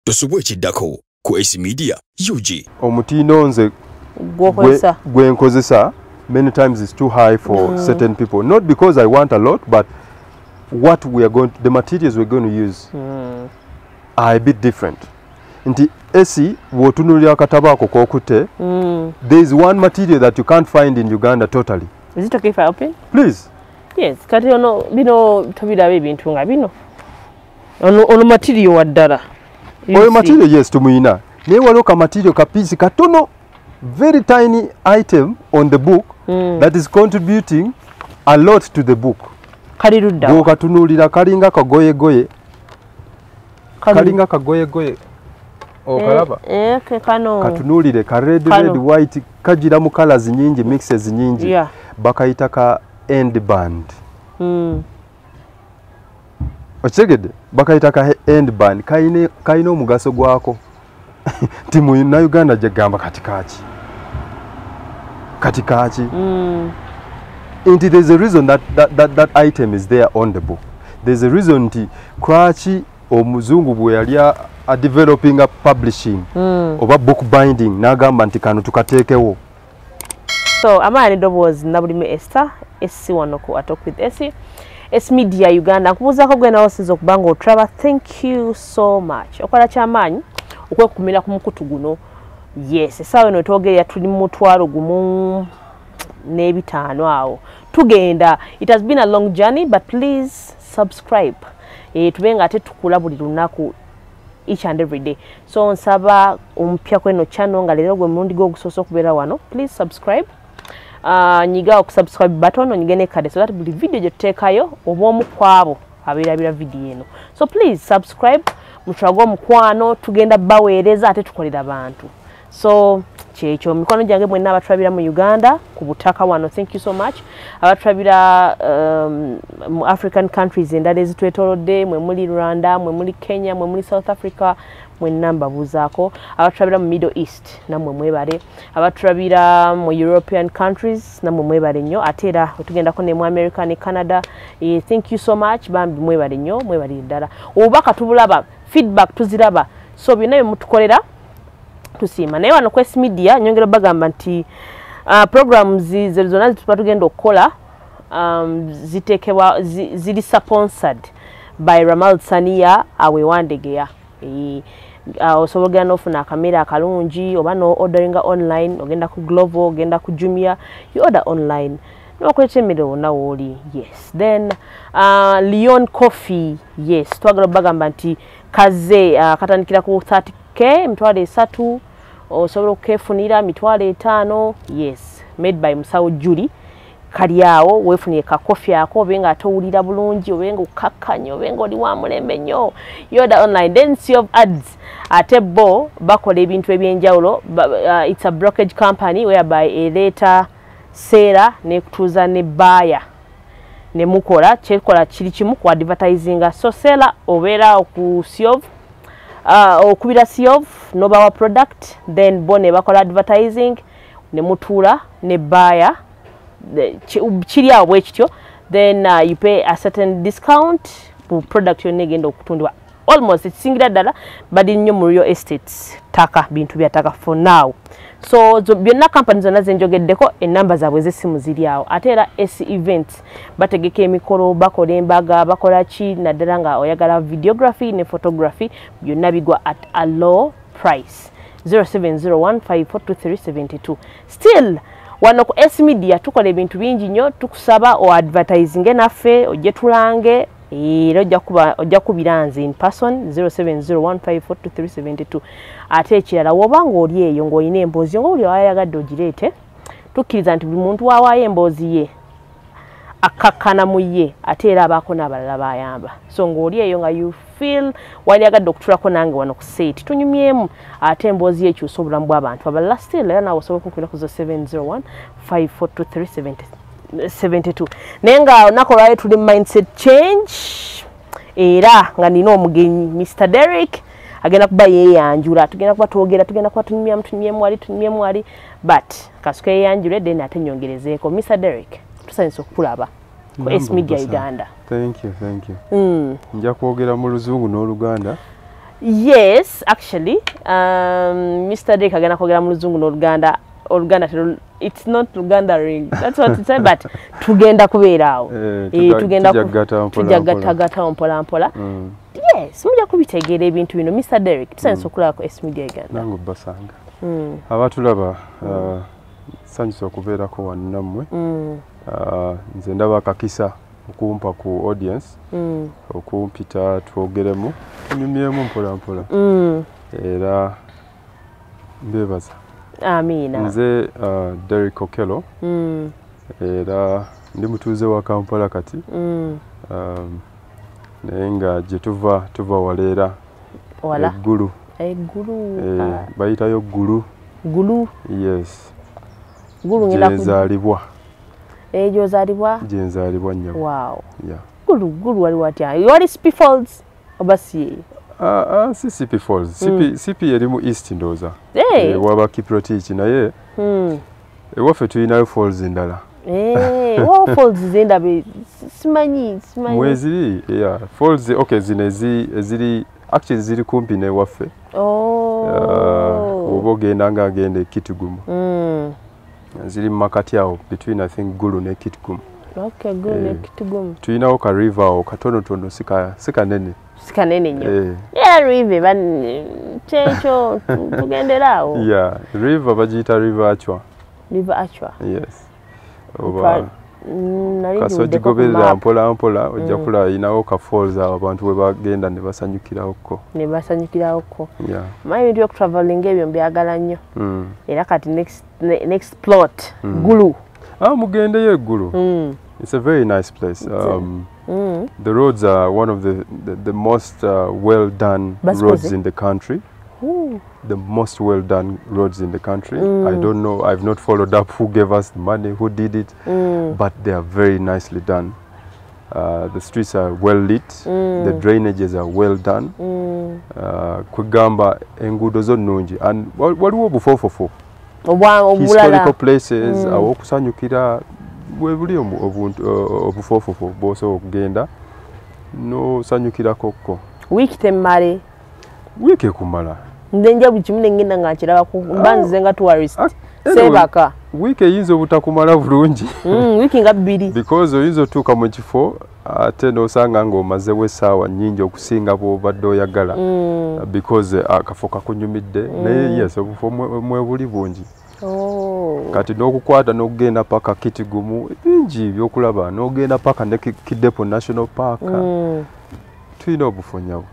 Tosubwa ekiddako ku Ace Media UG. Omutindo nze Gwokozesa. Gwe nkozesa many times is too high for certain people, not because I want a lot, but what we are going to, the materials we're going to use are a bit different. Nti esi bw'otunuulira akatabo ako k'okutte, there is one material that you can't find in Uganda totally. Is it okay if I open? Please. Yes, kati ono bino tobiraba ebintu nga bino. Ono material wa ddala. You Oyo see. Material, yes, tumuyina, naye waliwo ka material ka piece katono, very tiny item on the book that is contributing a lot to the book. Kali ludda wa? Bw'okatunuulira kalinga kagoyegoye. Kali Kalinga kagoyegoye, okalaba? Eh, ke kano. Katunuulire ka red, Kano. red, white, kagira mu colors nyingi, mixes nyingi. Bakayita ka end band. Okitegedde? Bakayita ka end band. Kayina omugaso gwako nti munnayuganda gye gamba kati kaki, kati kaki, nti there's a reason that item is there on the book. There's a reason nti lwaki omuzungu bwe yali a developing a publishing oba book binding n'agamba nti kano tukateekewo. So amaani eddoboozi Nabulime Esther SC wano ku A Talk with Essie, S Media Uganda. Nkubuuzaako gwe nawe osinza okuba nga otulaba, thank you so much. Okola kyamaanyi okwekumira ku mukutu guno. Yes, essaawa eno twogerera tuli mu 1500 awo tugenda. It has been a long journey, but please subscribe, tube nga ate tukula buli lunaku, each and every day. So nsaba omupya kweno channel nga leero gwe mulundi gwo ogusoose okubeera wano, please subscribe. Nyiga okusubscribe button, onyige n'ekadde so that buli video gye tuteekayo oba omu ku abo abeerabira video eno. So please subscribe, mutulage omukwano, tugenda baweereza ate tukolera bantu. So kyekyo, mikono gyange mwenna abatulabira mu Uganda ku butaka wano, thank you so much. Abatulabira mu African countries endala ezitwetoolodde, mwe muli Rwanda, mwe muli Kenya, mwe muli South Africa, mwenna mbabuuzaako. Abatulabira mu Middle East nammwe mwebale. Abatulabira mu European countries nammwe mwebale nnyo. Ate era wetugendako ne mu America ne Canada, thank you so much bambi, mwebale nnyo, mwebalire ddala. Obubaka tubulaba, feedback tuziraba, so byonna bye mutukolera tusiima. Naye wano ku S Media nyongera bagamba nti programs ze zonna zetuba tugenda okukola ziteekebwa ziri sponsored by Ramal Sania awe Wandegeya. Osobola ogenda n'ofuna akamere akalungi oba no orderinga online, ogenda ku Glovo, ogenda ku Jumia, you order online nokuleeta emmere wonna wooli. Yes, then Leon Coffee, yes, twagala bagamba nti kaze katandikira ku 30K, 30,000, osobola okukefunira 50,000. Yes, made by Musawo Julie, kali awo weefunire ka coffee ako obe nga ate owulira bulungi, obe nga okkakkanye, obe nga oli wa mulembe nnyo. You order online. Then Sea of Ads, ate bo bakola ebintu ebyenjawulo. It's a brokerage company whereby ereeta seera nekutuuza ne buyer ne mukola kyekola kiri kimu ku advertisinga. So seller obeera ku Siov, okubira Siov nobawa product, then bo ne bakola advertising ne mutuula ne buyer. Kiri awo bwe kityo. Then you pay a certain discount ku product yonna egenda okutundibwa. Almost ekisingira ddala bali nnyo mu real estates, ttaka, bintu bya ttaka for now. So byonna company zonna zenjogeddeko enamba zaabwe ez'essimu ziri awo. Ate era S Events bategeka emikolo, bakola embaga, bakola ki, naddala nga oyagala videography ne photography, byonna bigwa at a low price. 0701542372. Still wano ku S Media tukola ebintu bingi nnyo. Tukusaba o advertising naffe, ojje tulange, era ojja kubira nze in person 0701542372. Ate ekirala, woba ng'oli eyo ng'olina emboozi nga oli wayagadde ogireete, tukkiriza nti buli muntu waawaayo emboozi ye akkakkana mu ye, ate era abaako n'abalala bayamba. So ng'oli eyo nga you feel wandyagadde okutulako nange wano ku set tunyumyemu, ate emboozi ye ekyusa obulamu bw'abantu abalala, still era naawe osobola okunkubira ku 0701 542372. Naye nga olunaku olwaleero tuli mindset change, era nga nina omugenyi Mr Derrick agenda kuba yeeyanjula. Tugenda kuba twogera, tugenda kuba tunyumyamu, tunyumyemu wali, tunyumyemu wali, but kasooke yeeyanjule, then ate nyongerezeeko. Mr Derrick, tusanyusa okukulaba ku S Media Uganda. Thank you, thank you. Nja kwogera mu Luzungu n'Oluganda. Yes, actually, Mr. Derek agenda kwogera mu Luzungu n'Oluganda. Oluganda, it's not Luganda ring. That's what it said, but tugenda kubeera awo. Tugenda tujagattagatta mpola mpola. Yes, mujja kubitegeera ebintu bino. Mr. Derek, tusanyusa okulaba ku S Media Uganda. Nange obbasanga. Abatulaba, nsanyusa okubeerako wano nammwe. Nze ndaba akakisa okumpa ku audience, okumpita twogeremu, tunyumyemu mpola mpola. Era mbebaza. Amina. Nze Derek Okello. Era ndi mutuuze wa Kampala kati. Naye nga gye tuva waleera. Wala. Eggulu. Eggulu. Bayitayo Ggulu. Ggulu. Yes. Ggulu ngenda Gye nzaalibwa. Gy'ozaalibwa? Gye nzaalibwa nnyabo. Wow. Yeah. Ggulu wali watya? Wali Sipi Falls oba si? Si Sipi Falls. Sipi eri mu East ndowooza. Waba Kiprotich naye. Ewaffe tulinayo falls endala. Wa falls zendabe simanyi. Mweziri, yeah. Falls, okay, zino eziri actually ziri kumpi n'ewaffe. Oh. Oba ogenda nga agenda e Kitgum. Ziri mu makati awo between I think Gulu ne Kitgum. Okay, Gulu ne Kitgum. Tulinawo ka river awo katonotono si kanene. Si kanene nnyo. Yeah, river kyekyo tugendera awo. Yeah, river bagiyita River Achwa. River Achwa. Yes. Oba kasoji goberera mpola mpola ojja kulaba ayinawo ka falls awo abantu we bagenda ne basanyukirawoko. Ne basanyukirawoko. Yeah. Manyi ebintu by'okutravelinga ebyo mbyagala nnyo. Era kati next plot, Gulu. Mugendeyo e Gulu. It's a very nice place. The roads are one of the most well done roads in the country. Ooh. The most well done roads in the country. I don't know, I've not followed up who gave us the money, who did it, but they are very nicely done. The streets are well lit, the drainages are well done. Kwegamba enguudo zo nnungi and waliwo obufoofofo. Historical places, awokusanyukira webuli obufoofofo bw'osobola okugenda n'osanyukirako ko. Wiiki temmale. Wiiki ekumala. Nze nja buli kimu ne ngenda nga nkirabako mba nzize nga tourist. Seebaka. Wiiki eyinza obutakumala bulungi. Wiiki nga bbiri. Because oyinza otuuka mu kifo ate n'osanga ng'omazewo essaawa nnyingi okusinga bw'obadde oyagala. Because akafo kakunyumidde. Naye yes, obufo mwebuli bungi. Kati n'okukwata n'okugenda paka Kitgum, bingi by'okulaba n'ogenda paka ne Kidepo National Park. Tulina obufo nnyabo.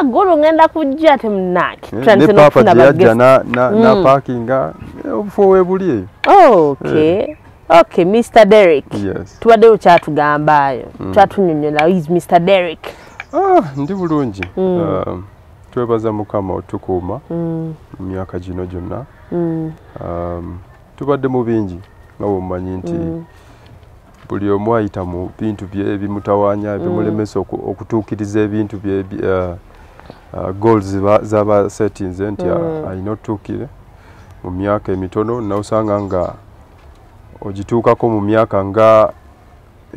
Gulu ngenda kujja temunaki. Ne papa gye yajja na parkinga obufo weebuli eyo. Okay. Okay, Mr. Derek. Yes. Tubadde okyatugambayo. Kyatunyonnyola, is Mr. Derek. Ndi bulungi. Twebaza Mukama otukuuma mu myaka gino gyonna. Tubadde mu bingi nga bw'omumanyi nti buli omu ayita mu bintu bye ebimutawaanya ebimulemesa okutuukiriza ebintu bye goals z'aba settinze nti alina otuukire mu myaka emitono n'osanga nga ogituukako mu myaka nga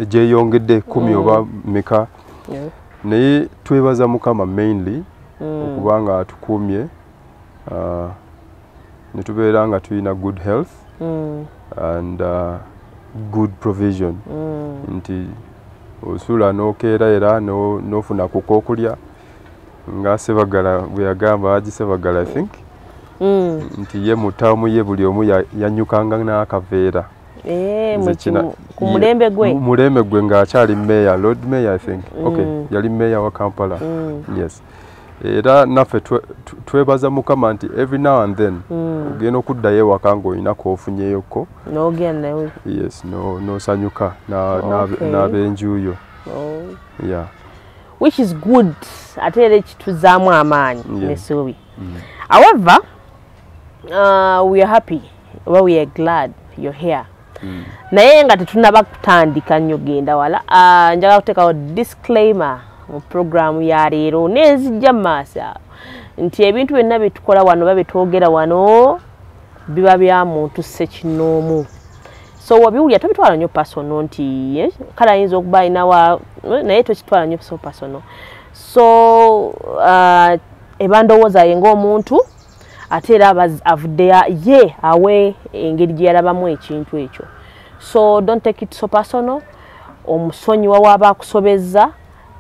egyeyongedde 10 oba meka. Naye twebaza Mukama mainly okubanga atukuumye ne tubeera nga tulina good health and good provision. Nti osula n'okeera era n'ofuna ku k'okulya nga Sebagala bwe yagamba Haji Sebagala I think nti ye mutaamu ye buli omu yanyukanga n'akaveera. Ku mulembe gwe. Mulembe gwe ng'akyali mayor, Lord Mayor I think. Okay, yali mayor wa Kampala. Yes. Era naffe twebaza Mukama nti every now and then ogenda okuddayo ewaka ng'olina k'ofunyeyoko. N'ogenda. Yes, n'osanyuka n'ab'enju yo. Yeah. Which is good. Ate era ekituzaamu amaanyi n'essuubi. However, we are happy, oba we are glad you're here. Naye nga tetunnaba kutandika nnyo genda wala, njagala kuteekawo disclaimer mu programu ya leero n'ezijja mu maaso awo nti ebintu byonna bye tukola wano oba bye twogera wano biba bya muntu ssekinnoomu. So wabiwulira tobitwala nnyo personal nti kale ayinza okuba alina wa, naye tokitwala nnyo so personal. So eba ndowooza ye ng'omuntu, ate era avuddeyo ye awe engeri gye yalabamu ekintu ekyo. So don't take it so personal. Omusonyiwa waba akusobezza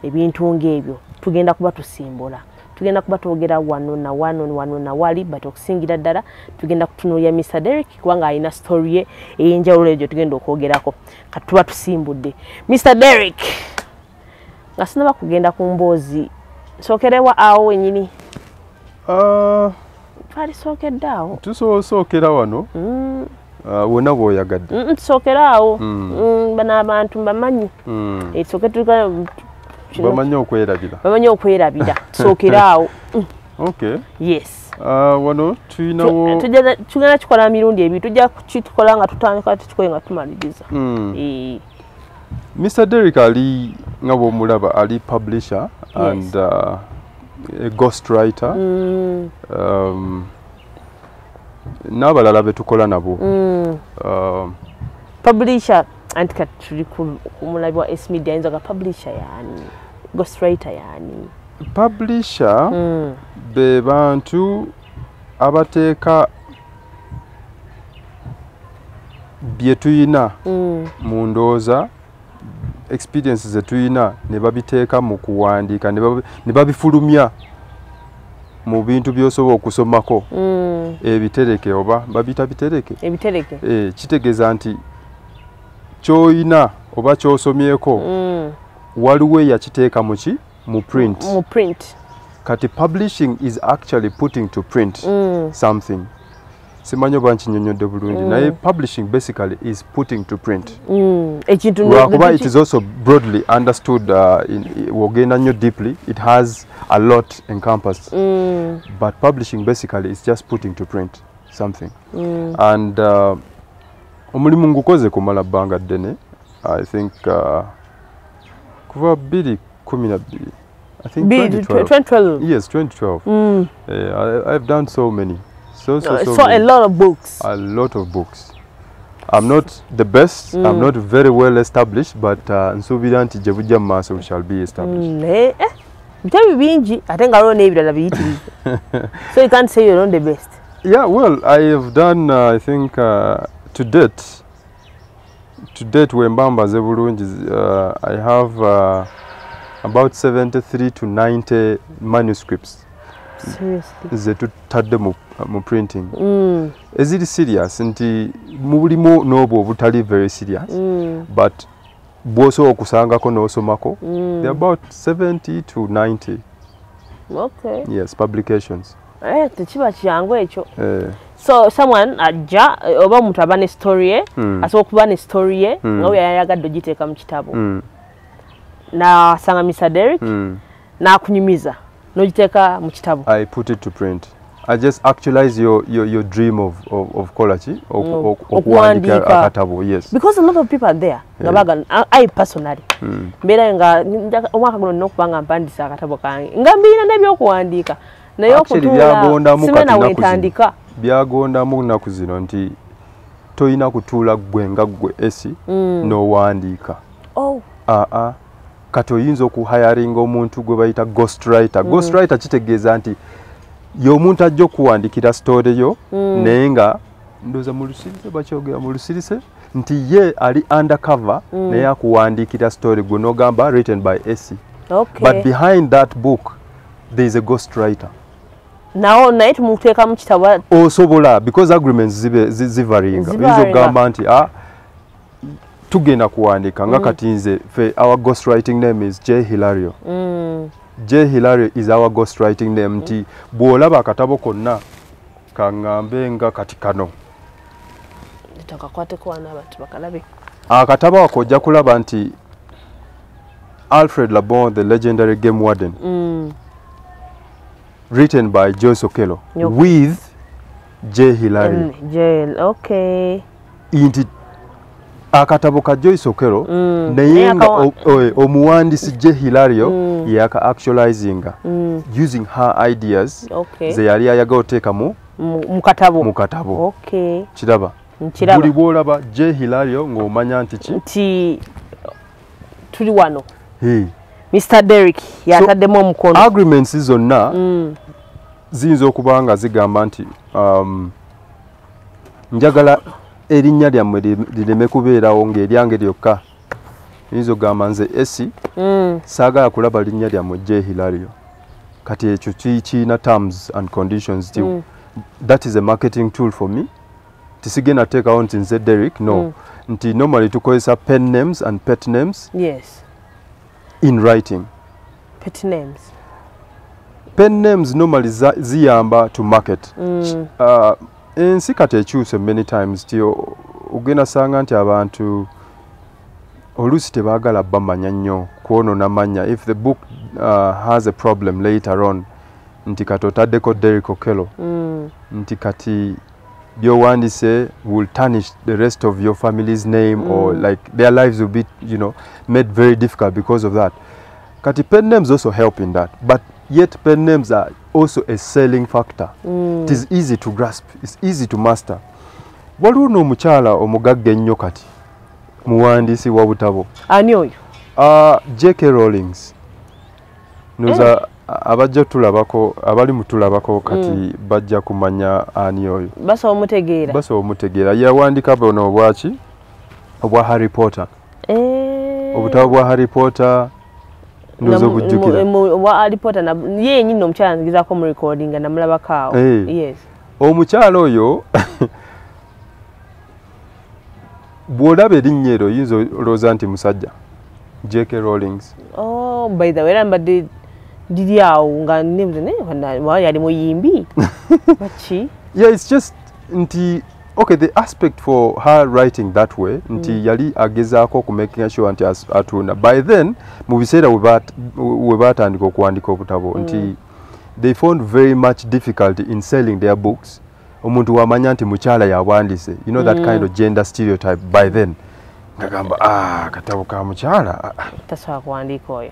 ebintu ng'ebyo. Tugenda kuba tusimbula, tugenda kuba twogera wano na wano, wano na wali, but okusingira ddala tugenda kutunuulira Mr. Derek kubanga alina story ye ey'enjawulo egyo tugenda okwogerako. Kati tuba tusimbudde Mr. Derek nga sinaba kugenda ku mboozi, sookerewa awo wenyini? Twalisookedde awo. Tusobola osookera wano wonna bw'oyagadde. Tusookere awo. Bano abantu mbamanyi. Tusooke bamanyi okwerabira. Bamanyi okwerabira. Tusookere awo. Okay. Yes. Wano tulinawo tugenda kikola mirundi ebiri, tujja kukikola nga tutandika, tukikole nga tumaliriza. Mr. Derek ali nga bw'omulaba ali publisher and a ghost writer. N'abalala be tukola nabo. Publisher anti kati tuli ku mulabi wa S Media, ayinza ga publisher yani ghost writer yani? Publisher be bantu abateeka bye tuyina mu ndowooza, experiences ze tuyina ne babiteeka mu kuwandiika ne babifulumya mu bintu by'osobola okusomako. Ebitereke oba babiyita bitereke? Ebitereke. Kitegeeza nti ky'oyina oba ky'osomyeko waliwo eyakiteeka mu ki? Mu print. Mu print. Kati publishing is actually putting to print something. Simanyi oba nkinyonnyodde bulungi, naye publishing basically is putting to print. Ekintu lwakuba it is also broadly understood, wogenda nnyo deeply, it has a lot encompassed. But publishing basically is just putting to print something. And omulimu ngukoze kumala bbanga ddene, I think kuva 2012. I think 2012. Yes, 2012. I've done so many. So many. A lot of books. A lot of books. I'm not the best. I'm not very well established, but nsuubira nti gye bujja mu maaso we shall be established. Bitabo bingi ate nga waliwo n'ebirala biyitirivu. So you can't say you're not the best. Yeah, well, I have done, I think, to date we mbambaze bulungi, I have about 73 to 90 manuscripts. Seriously? Ze tutadde mu printing. Eziri serious nti mulimu n'obwo obutali very serious, but bw'osobola okusangako n'osomako, they're about 70 to 90. Okay. Yes, publications. Tekiba kyangu ekyo. So someone ajja oba omuntu aba ne story ye, asobola okuba ne story ye nga we yayagadde ogiteeka mu kitabo. N'asanga Mr. Derek, n'akunyumiza n'ogiteeka mu kitabo. I put it to print. I just actualize your dream of kola ki? Okuwandiika akatabo, yes. Because a lot of people are there. Nga baagala, I personally mbeera nga omwaka guno nina okuba nga mpandiisa akatabo kange nga mbirina n'ebyokuwandiika, naye okutuula simena wentandika. Byagondamu nnaku zino nti toyina kutuula ggwe nga ggwe esi n'owandiika. Oh. Kati oyinza okuhayaringa omuntu gwe bayita ghost writer. Ghost writer kitegeeza nti y'omuntu ajja okuwandikira story yo, naye nga ndowooza mu lusirise bakyogera mu lusirise nti ye ali undercover, naye akuwandiikira story gwe n'ogamba written by Essie. Okay. But behind that book there is a ghost writer. Nawo naye tumuteeka mu kitabo. Osobola, because agreements zivaringa. Oyinza okugamba nti tugenda kuwandiika nga kati nze ffe our ghost writing name is J Hilario. J Hilario is our ghost writing name nti bw'olaba akatabo konna kaŋŋambe nga kati kano. Takakwateko wano abantu bakalabe. Akatabo ako ojja kulaba nti Alfred Labon, the legendary game warden, written by Joyce Okello with J Hilario. J, okay. Nti akatabo ka Joyce Okello naye nga omuwandiisi J Hilario yaka actualizinga using her ideas ze yali ayagala oteeka mu katabo. Mu katabo. Okay. Kiraba. Buli bw'olaba J Hilario ng'omanya nti ki? Nti tuli wano. Hey. Mr. Derek yataddemu omukono. Agreements zonna ziyinza okuba nga zigamba nti njagala erinnya lyammwe lireme kubeerawo ng'eryange lyokka. Yinza okugamba nze Essie saagala kulaba linnya lyammwe J Hilario. Kati ekyo kiina terms and conditions ti that is a marketing tool for me. Tisigenda teekawo nti nze Derek, no. Nti normally tukozesa pen names and pet names. Yes. In writing. Pet names. Pen names normally ziyamba to market. Ensi kati ekyuse many times ti ogenda sanga nti abantu oluusi tebaagala bamanya nnyo kwonoona mannya. If the book has a problem later on, nti kati otaddeko Derek Okello, nti kati by'owandiise will tarnish the rest of your family's name or like their lives will be, you know, made very difficult because of that. Kati pen names also help in that, but yet pen names are also a selling factor. It is easy to grasp, it's easy to master. Waliwo n'omukyala omugagga ennyo kati muwandiisi wa butabo. Ani oyo? J.K. Rowlings. Noza abajja tulabako, abali mutulabako kati bajja kumanya ani oyo. Basobola omutegeera. Basobola omutegeera. Yawandiika buno obwaki? Obwa Harry Potter. Obutabo bwa Harry Potter. Ndoza okujjukira. Obwa Harry Potter ye yennyini omukyala nzigizaako mu recording nga namulabako awo. Yes. Omukyala oyo bw'olaba erinnya eryo oyinza olowooza nti musajja. J.K. Rowlings. Oh, by the way, era mbadde ndiri awo nga nebuuza naye yali muyimbi. Baki? Yeah, it's just nti okay, the aspect for her writing that way nti yali agezaako okumakinga sure nti atunda. By then mu biseera we baatandika okuwandiika obutabo nti they found very much difficulty in selling their books. Omuntu wamanya nti mukyala yawandiise, you know, that kind of gender stereotype by then. Ngagamba katabo ka mukyala tasobola kuwandiika oyo.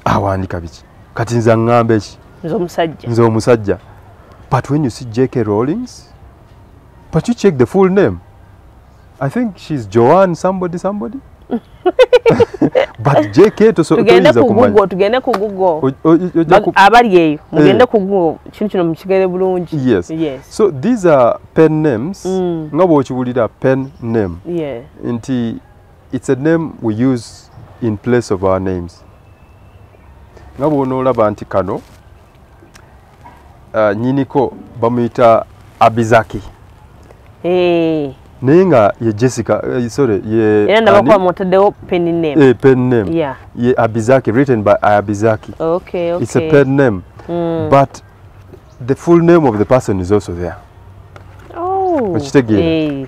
Awandiika biki? Kati nze aŋŋamba eki? Nze omusajja. Nze omusajja. But when you see J.K. Rowlings, but you check the full name. I think she's Joanne somebody somebody. But J.K. Tugende ku Google, tugende ku Google. Abali eyo, mugende ku Google, kino kino mukigere bulungi. Yes. Yes. So these are pen names. Nga bw'okiwulira pen name. Yeah. Nti it's a name we use in place of our names. Nga bw'onoolaba nti kano nnyiniko bamuyita Abizaki. Naye nga ye Jessica, sorry, ye era ndaba mutaddewo pen name. Pen name. Yeah. Ye Abizaki, written by Abizaki. Okay, okay. It's a pen name. But the full name of the person is also there. Oh. Okitegeera?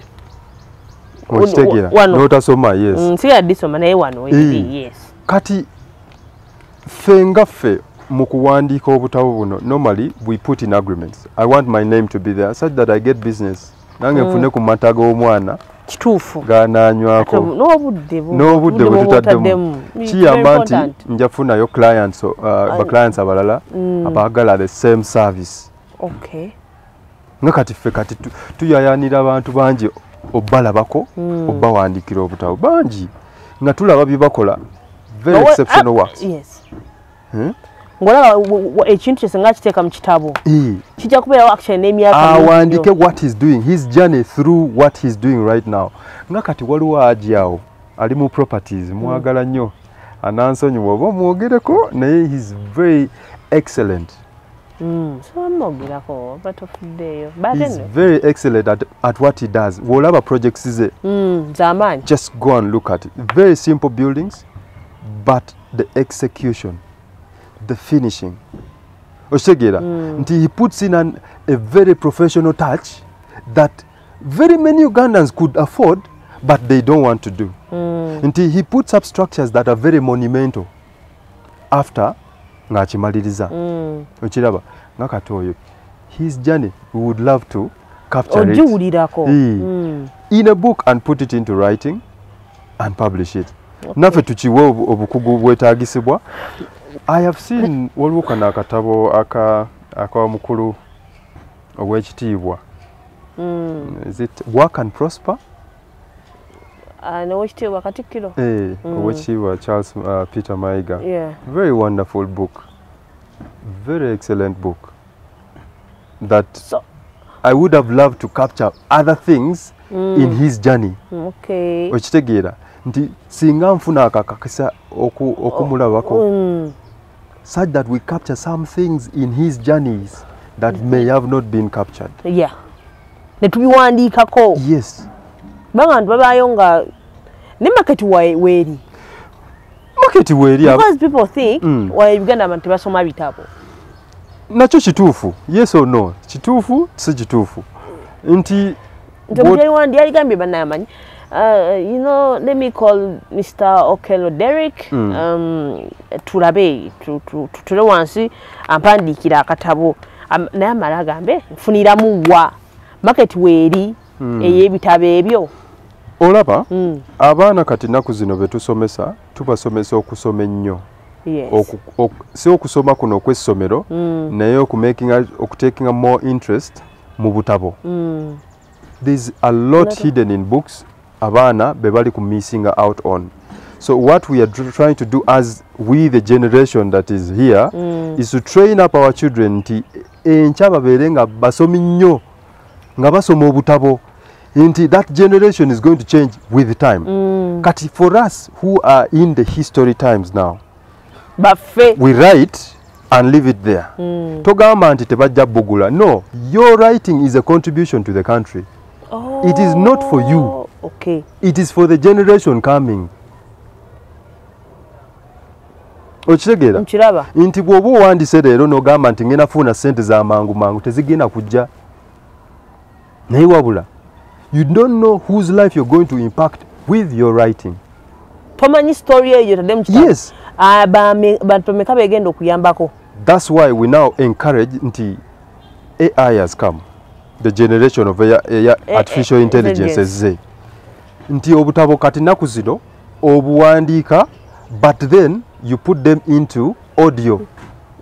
Okitegeera? N'otasoma, yes. Si yadisoma naye wano, yes. Kati ffe nga ffe mu kuwandiika obutabo buno, normally we put in agreements. I want my name to be there such that I get business. Nange nfune ku mata g'omwana kituufu gananywako n'obudde n'obudde bwe tutaddemu kiyamba nti nja kufunayo clients, ba clients abalala abaagala the same service. Okay. Nga kati ffe kati tuyayanira abantu bangi obalabako obawandiikira obutabo bangi nga tulaba bye bakola very exceptional works. Yes. Ngolaba ekintu kyose nga kiteeka mu kitabo kijja kubeerawo actually n'emyaka awandiike what he's doing, his journey through what he's doing right now. Nga kati waliwo aji awo ali mu properties mwagala nnyo anansonyiwa oba omwogereko naye he's very excellent. So mwogerako oba tofuddeeyo. He's very excellent at what he does. Bw'olaba projects ze z'amaanyi, just go and look at it. Very simple buildings but the execution, the finishing. Oshegera, nti he puts in a very professional touch that very many Ugandans could afford, but they don't want to do. Nti he puts up structures that are very monumental after ng'akimaliriza. Okiraba, nga kati oyo, his journey, we would love to capture it in a book and put it into writing and publish it. Naffe tukiwe obukugu bwetaagisibwa. I have seen waliwo kano akatabo aka mukulu ow'ekitiibwa. Is it Work and Prosper? N'owekitiibwa Katikkiro. Owekitiibwa Charles Peter Mayiga. Yeah. Very wonderful book, very excellent book that So, I would have loved to capture other things in his journey. Okay. Okitegeera nti singa nfuna akakakisa okumulabako such that we capture some things in his journeys that may have not been captured. Yeah. Ne tubiwandiikako. Yes. Kubanga abantu babaayo nga ne market weeri. Market weeri. Because people think wa Uganda abantu tebasoma bitabo. Nakyo kituufu. Yes or no? Kituufu, si kituufu. Nti Nti omuntu yaligambye bannayamanyi. You know, let me call Mr. Okello Derrick. Tulabe, tutule wansi ampandiikira akatabo. Naye amala agambe nfuniramu wa market weeri ey'ebitabo ebyo. Olaba abaana kati nnaku zino be tusomesa, tubasomesa okusoma ennyo. Yes. Si okusoma kuno okw'essomero, naye okutakinga more interest mu butabo. There's a lot hidden in books abaana be bali ku missing out on. So what we are trying to do as we, the generation that is here, is to train up our children nti enkya babeere nga basomi nnyo, nga basoma obutabo, nti that generation is going to change with time. Kati for us who are in the history times now, baffe, we write and leave it there. Togamba nti tebajja bugula. No, your writing is a contribution to the country. Oh, It is not for you. Okay. It is for the generation coming. Okitegeera? Nkiraba. Nti bw'oba owandiise leero n'ogamba nti ngenda funa ssente za mangu mangu, tezigenda kujja. Naye wabula, you don't know whose life you're going to impact with your writing. Tomanyi story eyo tadde mu kitabo. Yes. Bantu bameka begenda okuyambako. That's why we now encourage nti AI has come. The generation of AI, artificial intelligence ezze. Nti obutabo kati nnaku zino obuwandiika, but then you put them into audio.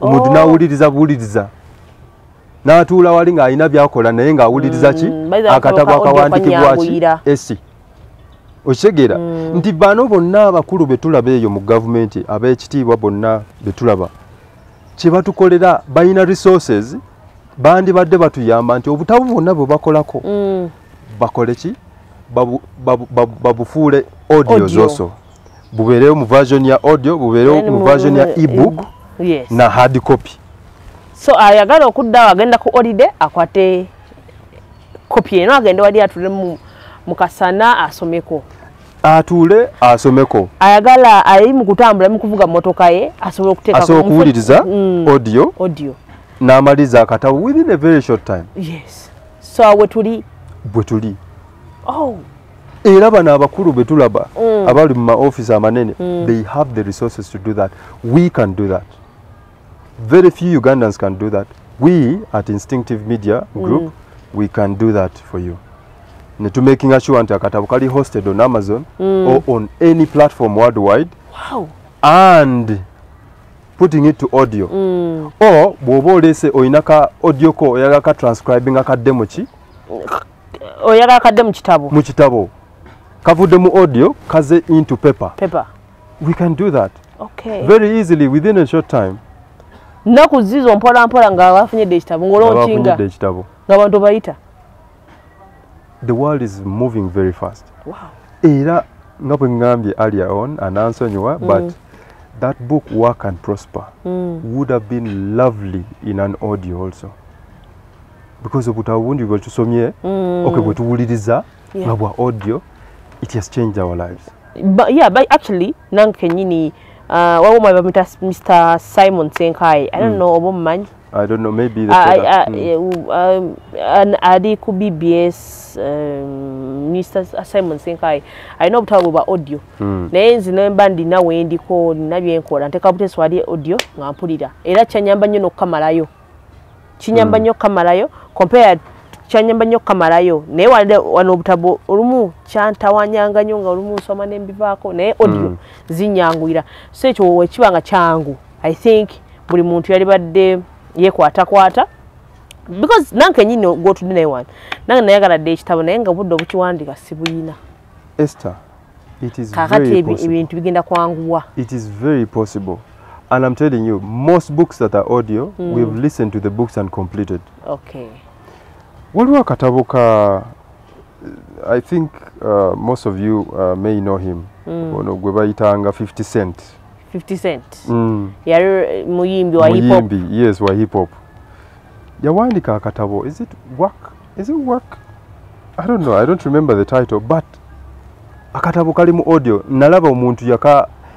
Omuntu n'awuliriza buwuliriza. N'atuula wali ng'alina by'akola naye ng'awuliriza ki? By the way, Akatabo akatabo ka audio akawandikibwa ki? kanyanguyira. Esi. Okitegeera? Nti bano bonna abakulu be tulaba eyo mu gavumenti, ab'ekitiibwa bonna be tulaba, kye batukolera balina resources, bandibadde batuyamba nti obutabo bwonna bwe bakolako bakole ki? Babufuule audios Audio. also. Bubeerewo mu version ya audio, bubeerewo Then mu version ya ebook Yes. na hard copy. So ayagala okudda agenda ku holiday akwate kopi eno agende wali atule mu kasana asomeko. Atuule asomeko. Ayagala ali mu kutambula mu kuvuga mmotoka ye asobola okuteeka Asobola okuwuliriza audio audio n'amaliza akatabo within a very short time. Yes. So awe tuli Bwe tuli. Oh. Era bano abakulu be tulaba abali mu ma office amanene, they have the resources to do that. We can do that. Very few Ugandans can do that. We at Instinctive Media Group, we can do that for you. Ne to making sure nti akatabo kali hosted on Amazon or on any platform worldwide. Wow. And putting it to audio. Or bw'oba oleese olina ka audio ko oyagala ka transcribing akadde mu ki? Oyagala kadde mu kitabo. Mu kitabo. Kavudde mu audio kaze into paper. Paper. We can do that. Okay. Very easily within a short time. Nnaku zizo mpola mpola nga bafunyidde ekitabo ng'olonkinga. Bafunyidde ekitabo. Ng'abantu bayita. The world is moving very fast. Wow. Era nga bwe ngambye earlier on, anansonyiwa, but that book Work and Prosper would have been lovely in an audio also. Because obutabo bungi bwe tusomye, okay, bwe tuwuliriza nga bwa audio, it has changed our lives. But yeah, but actually nange kennyini waliwo omwami bamuyita Mr. Simon Senkai. I don't know oba omumanyi. I don't know, maybe the product. Ali ku BBS, Mr. Simon Senkai alina obutabo bwa audio. Naye nze ne mba ndina wendiko nina byenkola nteeka buteesi wali audio nga mpulira era kyanyamba nnyo n'okukamalayo. Kinyamba nnyo okukamalayo compared kyanyamba nnyo okukamalayo naye wano obutabo olumu kyantawanyanga nnyo nga olumu nsoma ne mbivaako naye audio zinyanguyira. So ekyo wekiba nga kyangu, I think buli muntu yalibadde yekwatakwata because nange kennyini gw'otudde naye wano nange nayagala dde ekitabo naye nga obudde obukiwandiika sibuyina. Esther, Kakati ebintu bigenda kwanguwa. It is very possible. And I'm telling you, most books that are audio, we've listened to the books and completed. Okay. Waliwo akatabo ka, I think most of you may know him. Ono gwe bayitanga 50 Cent. 50 Cent. Yali muyimbi wa hip hop. Muyimbi, yes, wa hip hop. Yawandika akatabo. Is it work? Is it work? I don't know. I don't remember the title, but akatabo kali mu audio. Nalaba omuntu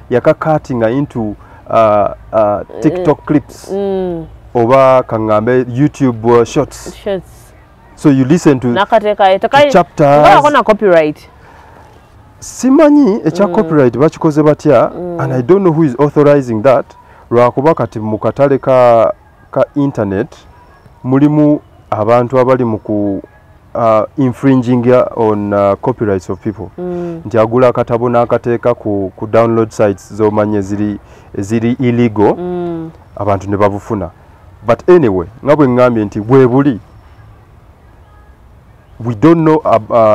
yaka cutting into TikTok clips oba kangambe YouTube shorts. So you listen to chapters. Na copyright. Simanyi echa copyright bakikoze batya, and I don't know who is authorizing that. Lwakuba kati mu katale ka internet mulimu abantu abali mu ku infringing on copyrights of people. Nti agula akatabo n'akateeka ku download sites z'omanye ziri illegal, abantu ne babufuna. But anyway, nga bwe ngambye nti bwe we don't know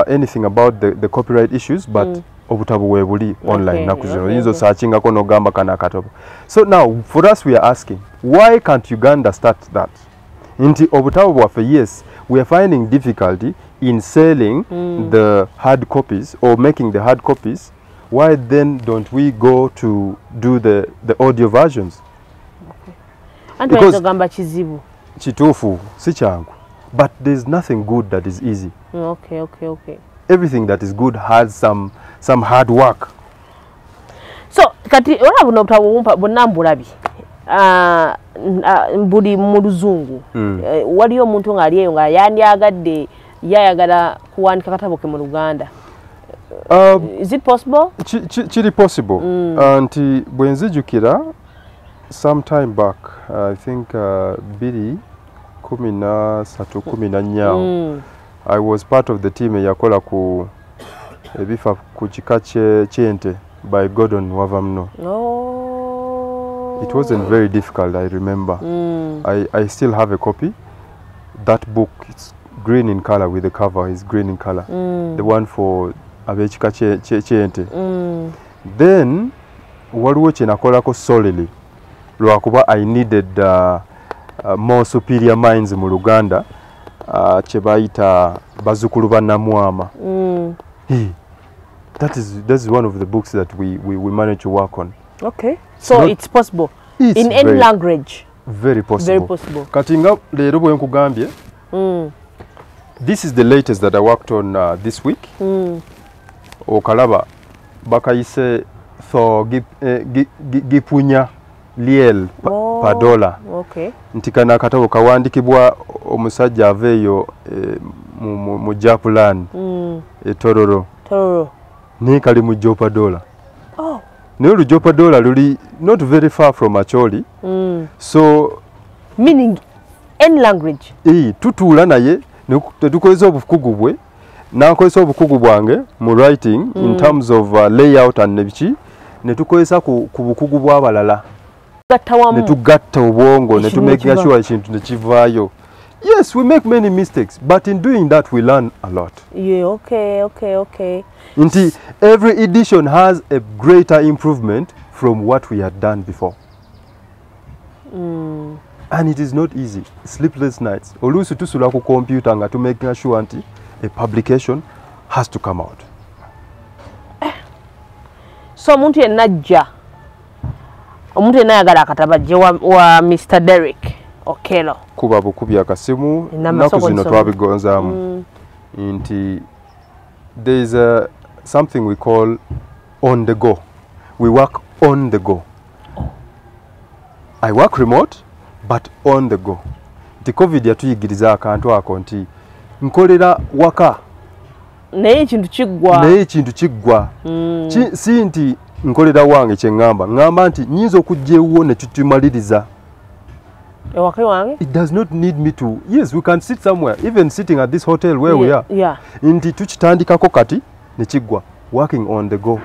anything about the copyright issues, but obutabo we buli online naku zino oyinza osearchingako n'ogamba kano akatabo. So now for us, we are asking, why can't Uganda start that? Nti obutabo bwaffe, yes, we are finding difficulty in selling the hard copies or making the hard copies. Why then don't we go to do the audio versions? Okay. Because kizibu. Kituufu, si kyangu. But there's nothing good that is easy. Okay. Everything that is good has some hard work. So, kati olaba buno obutabo bonna mbulabye. Buli mu luzungu. Waliyo omuntu ng'ali eyo nga yandyagadde yayagala kuwandika katabo ke mu Luganda. Is it possible? Kiri possible. Nti bwe nzijukira some time back, I think 2013 14, I was part of the team eyakola ku ebifa ku kika ky'ente by Gordon Wavamno. Oh. It wasn't very difficult, I remember. I still have a copy. That book, it's green in color with the cover is green in color. The one for ab'ekika ky'ente. Then waliwo kye nakolako solely lwakuba I needed more superior minds mu Luganda, kye bayita Bazzukulu ba Namwama. Hey, that is one of the books that we managed to work on. Okay. So it's possible. It's in any language. Very possible. Very possible. Kati nga leero bwe nkugambye, this is the latest that I worked on this week. Okalaba bakayise tho gipunya liel padola. Okay. Nti kano akatabo kawandikibwa omusajja ava eyo mu Japulan, Tororo. Tororo. Naye kali mu Jopadola. Oh. Naye olujopadola luli not very far from Acholi. So meaning any language. Tutuula naye tetukozesa obukugu bwe, nakozesa obukugu bwange mu writing in terms of layout and nebiki, ne tukozesa ku bukugu bw'abalala. Ne tugatta obwongo ne tumakinga sure ekintu ne kivaayo. Yes, we make many mistakes, but in doing that we learn a lot. Yeah, okay. Nti every edition has a greater improvement from what we had done before. And it is not easy. Sleepless nights. Oluusi tusula ku computer nga tumakinga sure nti a publication has to come out. So omuntu yenna ajja, omuntu yenna ayagala akatabo ajje wa Mr. Derrick Okello. Kuba bukubi akasimu, ennaku zino twabigonzaamu. Nti there is something we call on the go. We work on the go. Oh. I work remote, but on the go. Nti COVID yatuyigiriza akantu ako nti nkolera waka. Naye ekintu kiggwa. Naye ekintu kiggwa. Si nti nkolera wange kye ŋŋamba. Ŋŋamba nti nnyinza okujja ewuwo ne tukimaliriza. Ewaka wange? It does not need me to. Yes, we can sit somewhere, even sitting at this hotel where we are. Yeah. Nti tukitandikako kati ne kiggwa. Working on the go.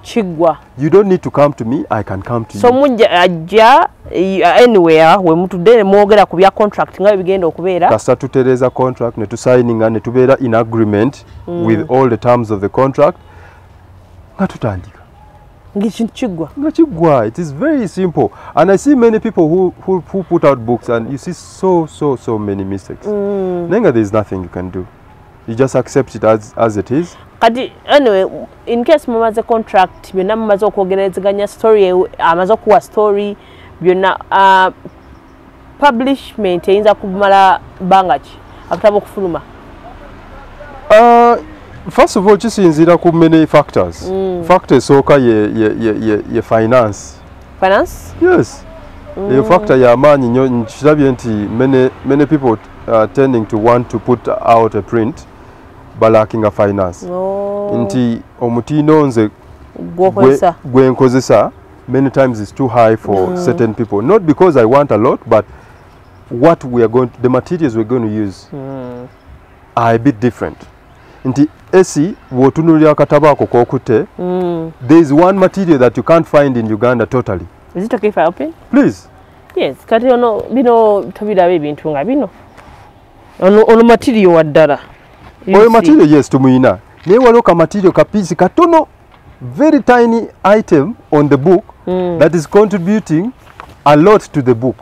Kiggwa. You don't need to come to me, I can come to so you. So mujja ajja anywhere we mutudde mwogera ku bya contract nga bigenda okubeera. Kasita tutereeza contract ne tusigninga ne tubeera in agreement with all the terms of the contract. Nga tutandika. Ng'ekintu kiggwa. Nga kiggwa. It is very simple. And I see many people who put out books and you see so many mistakes. Naye nga there is nothing you can do. You just accept it as it is. Kati anyway, in case mumaze contract, byonna mumaze okwogerezeganya story, amaze okuwa story, byonna publishment eyinza kumala bbanga ki akatabo okufuluma? First of all, kisinziira ku many factors. Factor esooka ye finance. Finance? Yes. Eyo factor y'amaanyi nnyo. Nkirabye nti many people tending to want to put out a print balackinga finance. Nti omutindo nze Gw'okozesa. Gwe nkozesa many times is too high for certain people. Not because I want a lot, but what we are going to, the materials we're going to use are a bit different. Nti esi bw'otunuulira akatabo ako k'okutte, there is one material that you can't find in Uganda totally. Is it okay if I open? Please. Yes, kati ono bino tobiraba ebintu nga bino. Ono material wa ddala. You Oyo see. Material, yes, tumuyina. Naye waliwo ka material ka piece katono, very tiny item on the book that is contributing a lot to the book.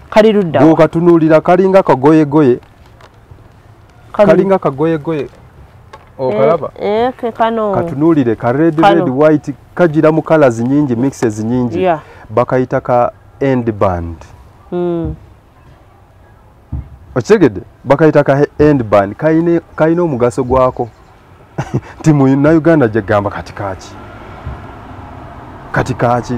Kali ludda wa? Bw'okatunuulira kalinga kagoyegoye. Kalinga kagoyegoye. Okalaba? Eh, eh, kano. Katunuulire ka red, Kano. red, white, kagira mu colors nyingi, mixes nyingi. Bakayita ka end band. Okitegedde? Bakayita ka end band. Kayina omugaso gwako. Nti munnayuganda gye gamba kati kaaki? Kati kaaki?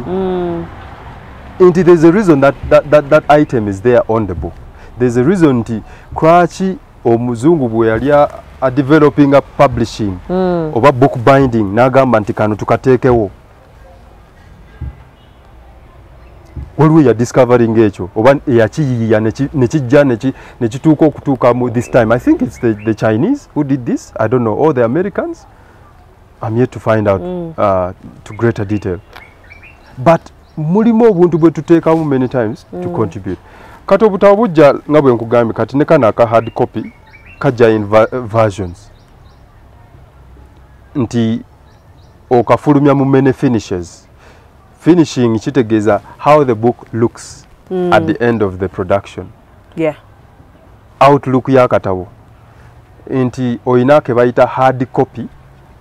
Nti there's a reason that item is there on the book. There's a reason nti lwaki omuzungu bwe yali a developing a publishing oba book binding n'agamba nti kano tukateekewo. Waliwo ya discovering ekyo oba eyakiyiiya ne kijja ne kituuka okutuuka mu this time. I think it's the Chinese who did this. I don't know, or the Americans. I'm yet to find out to greater detail. But mulimu obuntu bwe tuteekamu many times to contribute. Kati obutabo bujja nga bwe nkugambye, kati ne kano aka hard copy kajja in versions. Nti okafulumya mu many finishes. Finishing kitegeeza how the book looks at the end of the production. Outlook y'akatabo. Nti oyina ke bayita hard copy,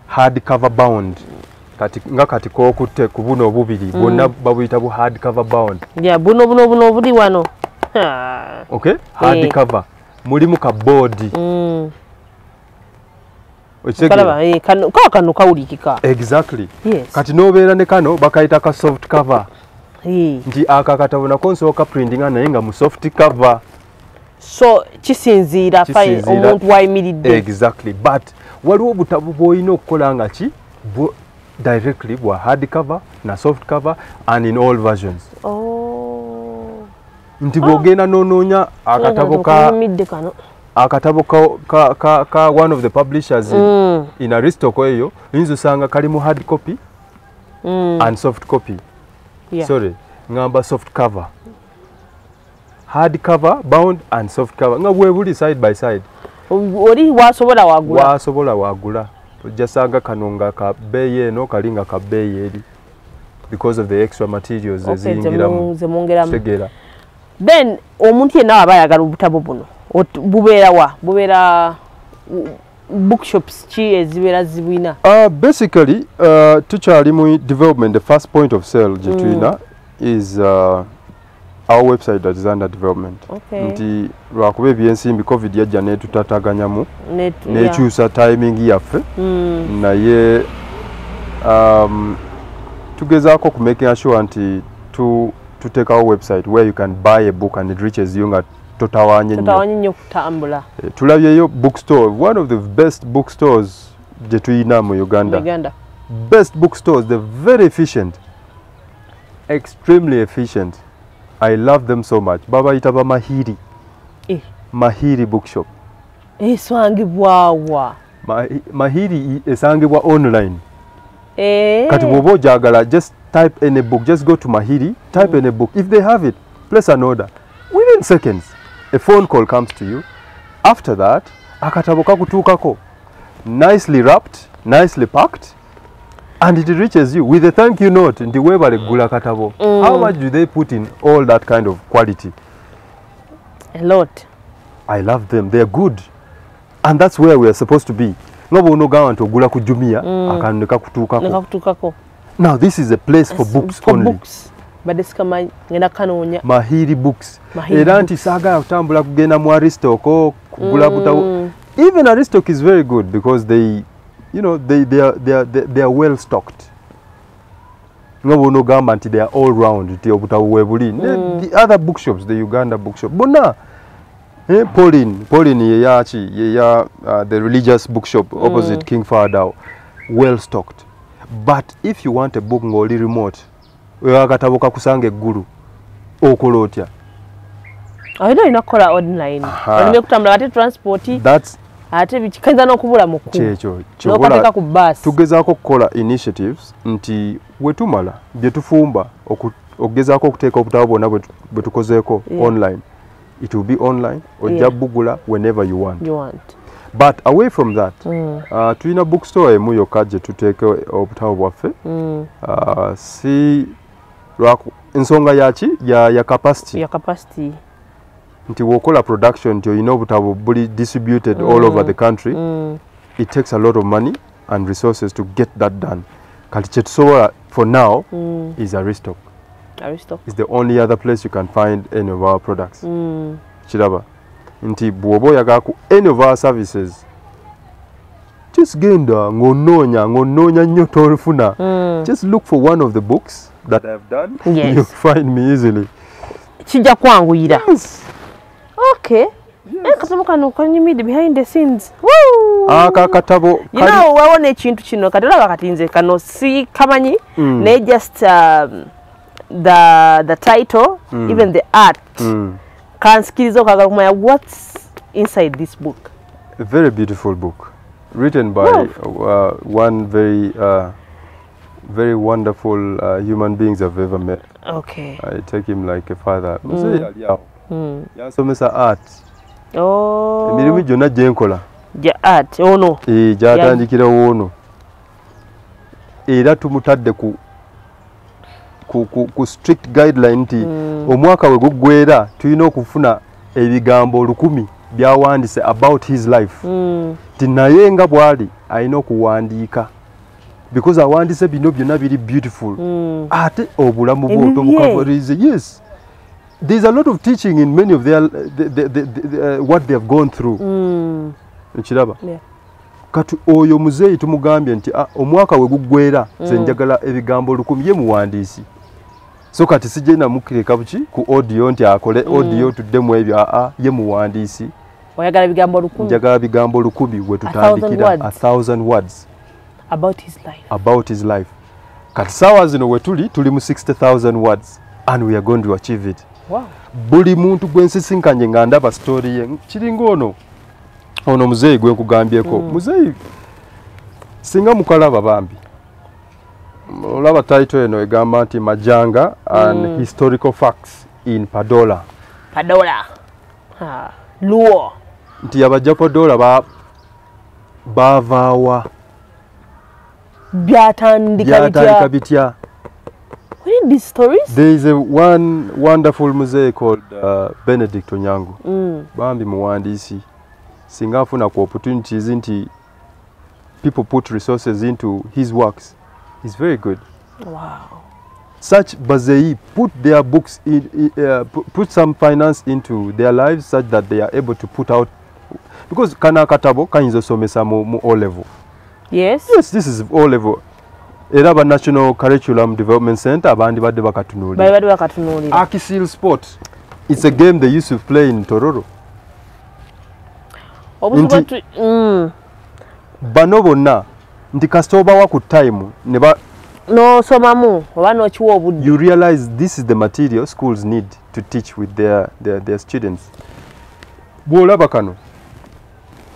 hard cover bound. Kati nga kati k'okutte ku buno obubiri bwonna babuyita bu hard cover bound. Yeah, buno buli wano. Ah. Okay? Hard cover. Mulimu ka board. Okitegeera? Kalaba, kano ka kano kawulikika. Exactly. Yes. Kati n'obeera ne kano bakayita ka soft cover. Nti aka akatabo nako nsooka printinga naye nga mu soft cover. So kisinziira Kisinziira. Omuntu wayimiridde. Exactly. But waliwo obutabo bw'olina okukola nga ki directly bwa hard cover na soft cover and in all versions. Oh. Nti bw'ogenda n'onoonya akatabo ka Kanyumidde kano. Akatabo ka one of the publishers in Aristoco eyo oyinza osanga kali mu hard copy and soft copy. Sorry, ngamba soft cover. Hard cover bound and soft cover nga bwe buli side by side. Oli wasobola wagula. Wasobola wagula. Ojja sanga kano nga ka bbeeyi eno, kali nga ka bbeeyi eri because of the extra materials eziyingiramu. Zemwongeramu. Kitegeera. Then omuntu yenna aba ayagala obutabo buno, bubeera wa? Bubeera bookshops ki ezibeera zibwina? Basically, tukyali mu development. The first point of sale gye tulina is our website that is under development. Nti lwakuba ebyensimbi, COVID yajja n'etutataganyamu n'ekyusa timing yaffe, naye tugezaako ku making sure nti tuteekawo website where you can buy a book and it reaches you nga totawaanye nnyo. Totawanye nnyo kutambula. Tulabyeyo bookstore, one of the best bookstores gye tuyina mu Uganda. Uganda. Best bookstores, they're very efficient, extremely efficient. I love them so much. Babayita ba Mahiri. Mahiri Bookshop. Esangibwawa? Mahiri esangibwa online. Kati bw'oba ogyagala, just type any book, just go to Mahiri, type any book. If they have it, place an order. Within seconds, a phone call comes to you. After that, akatabo kakutuukako nicely wrapped, nicely packed. And it reaches you with a thank you note nti weebale kugula katabo. How much do they put in all that kind of quality? A lot. I love them. They are good. And that's where we are supposed to be. Nga bw'onoogamba nti ogula ku Jumia, akantu ne kakutuukako. Now this is a place for books for only. Books. Badde sikamanyi, ngenda kanoonya. Mahiri Books. Mahiri Era Books. nti saagala kutambula kugenda mu Aristoc kugula butabo. Even Aristoc is very good because they, you know, they are well stocked. Nga bw'onoogamba nti they are all round, nti obutabo weebuli. The other bookshops, the Uganda bookshop, bonna. Pauline yeyaki, yeya the religious bookshop opposite King Fahd, well stocked. But if you want a book ng'oli remote, akatabo kakusanga eggulu, okola otya? Olina olina kukola online. Olina okutambula ate transport. That's ate bikayinza n'okubula mu kkubo. Kyekyo. N'okateeka ku bus. Tugezaako okukola initiatives nti wetumala bye tufumba okugezaako okuteeka obutabo bwonna bwe tukozeeko online. It will be online, ojja bugula whenever you want. You want. But away from that, tulina bookstore emu yokka gye tuteeka obutabo bwaffe. Si ensonga yaki ya capacity. Ya capacity. Nti wokola production nti olina obutabo buli distributed all over the country. It takes a lot of money and resources to get that done. Kati kye tusobola for now is Aristoc. Aristoc is the only other place you can find any of our products. Kiraba nti bw'oba oyagala ku any of our services, just genda ng'onoonya nnyo tolufuna. Just look for one of the books that I have done. Yes. You'll find me easily. Kijja kwanguyira. Yes. Okay. Yes. Akatabo kano kanyumidde behind the scenes. Woo! Aka katabo You know, wawona ekintu kino kati olaba kati nze kano si kamanyi, naye just the title, even the art, kansikiriza okwagala okumanya what's inside this book. A very beautiful book written by one very very wonderful human beings I've ever met. Okay. I take him like a father. Muzeeyi ali awo. Yansomesa art. Oh. Emirimu gyonna gye nkola gya art ono. Gyatandikirawo ono. Era tumutadde ku strict guideline nti omwaka we guggwera tulina okufuna ebigambo 1000 byawandiise about his life. Nti naye nga bw'ali alina okuwandiika because awandiise bino byonna biri beautiful. Ate obulamu bwo tobukavurize. Yes. There's a lot of teaching in many of their what they have gone through. Nkiraba. Yeah. Kati oyo muzeeyi tumugambye nti omwaka we guggwera nze njagala ebigambo 1000 ye muwandiisi. So kati sijja namukireka buki ku audio nti akole audio tuddemu ebyo ye muwandiisi. Oyagala bigambo 1000. Njagala bigambo 1000 we tutandikira 1000 words about his life. About his life. Kati sawa zino we tuli mu 60,000 words and we are going to achieve it. Wow. Buli muntu gwe nsisinkanye nga ndaba story ye kiringa ono muzeeyi gwe nkugambyeko. Muzeeyi singa mukalaba bambi. Olaba title eno egamba nti Majanga and Historical Facts in Padola. Padola. Ha. Luo. Nti abajja Padola baavaawa. Byatandika bitya. We need these stories. There is a one wonderful muzeeyi called Benedict Onyango. Bambi muwandiisi. Singa afuna ku opportunities nti people put resources into his works. He's very good. Wow. Such bazei put their books in, put some finance into their lives such that they are able to put out, because kana katabo kayinza osomesa mu O level. Yes. Yes, this is O level. Era ba National Curriculum Development Center abandi badde bakatunuulira. Bali badde bakatunuulira. Akisil Sport. It's a game they used to play in Tororo. Obuzibu bano bonna nti kasita obawa ku time ne ba n'osomamu oba n'okiwa obudde. You realize this is the material schools need to teach with their students. Bw'olaba kano,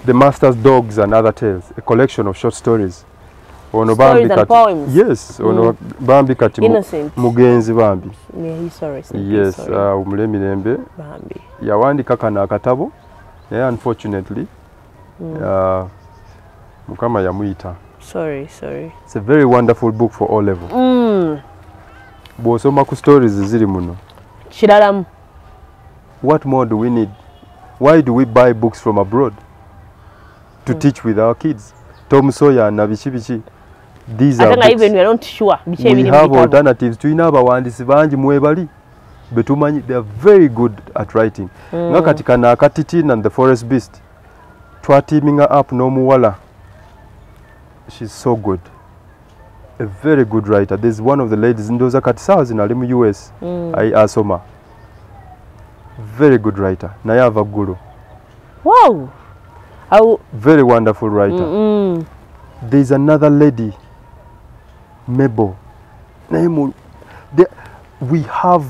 The Master's Dogs and Other Tales, a collection of short stories. Ono bambi kati, yes, ono bambi kati mugenzi bambi. Yes, Umulemirembe. Bambi. Yawandika kano akatabo, naye unfortunately Mukama yamuyita. Sorry. It's a very wonderful book for O level. Bw'osoma ku stories ziri muno. Kiralamu. What more do we need? Why do we buy books from abroad to teach with our kids? Tom Sawyer na biki biki. These are books. Even we are not sure. We have alternatives. Tulina abawandiisi bangi mwebali. Betumanyi, they are very good at writing. Nga kati kano akatitina and the Forest Beast. Twateaminga up n'omuwala. She's so good. A very good writer. There's one of the ladies, ndowooza kati saawa zino ali mu US. Asoma. Very good writer. Naye ava Ggulu. Wow. Very wonderful writer. There's another lady, Mebo. We have